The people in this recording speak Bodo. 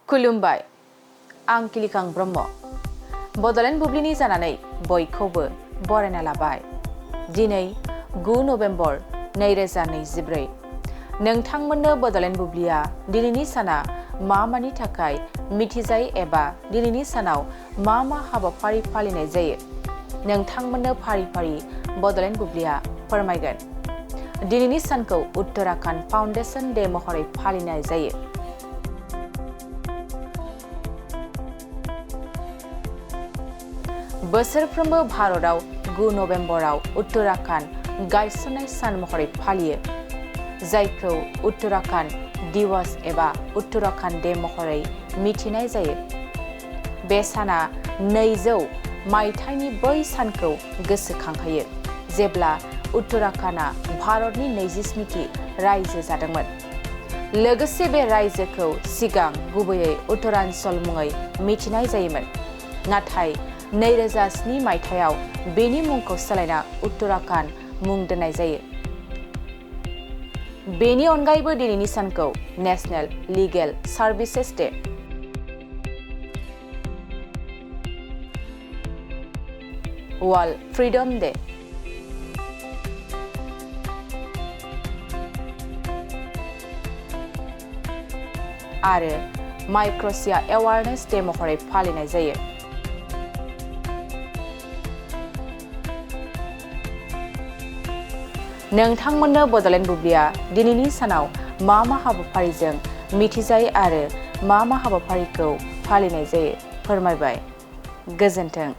खुलुमबाय आं किलिकां ब्रह्म बड'लेण्ड बुब्लिनि जानानै बयखौबो बरायना लाबाय। दिनै 9 नभेम्बर 2024 नोंथांमोननो बड'लेण्ड बुब्लिया दिनैनि साना मानि थाखाय मिथिजायो एबा दिनैनि सानाव मा हाबाफारि फालिनाय जायो नोंथांमोननो फारि फारि बड'लेण्ड बुब्लिया फोरमायगोन। दिनैनि सानखौ उत्तराखण्ड फाउन्डेसन डे महरै फालिनाय जायो। बोसोरफ्रोमबो भारतआव 9 नभेम्बराव उत्तराखण्ड गायसननाय सान महरै फालियो, जायखौ उत्तराखण्ड दिवस एबा उत्तराखण्ड डे महरै मिथिनाय जायो। बे साना 200 मायथाइनि बै सानखौ गोसोखांहोयो जेब्ला उत्तराखण्डआ भारतनि 27थि रायजो जादोंमोन। लोगोसे बे रायजोखौ सिगां गुबैयै उत्तरांचल मुङै मिथिनाय जायोमोन, नाथाय 2007 मायथाइयाव बेनि मुंखौ सोलायना उत्तराखण्ड मुं दोननाय जायो। बेनि अनगायैबो दिनैनि सानखौ national legal services day, world freedom day आरो माइक्र'सिया एवारनेस डे महरै फालिनाय जायो। नोंथांमोननो बड'लेण्ड बुब्लिया दिनैनि सानाव मा हाबाफारिजों मिथिजायो आरो मा हाबाफारिखौ फालिनाय जायो फोरमायबाय। गोजोन्थों।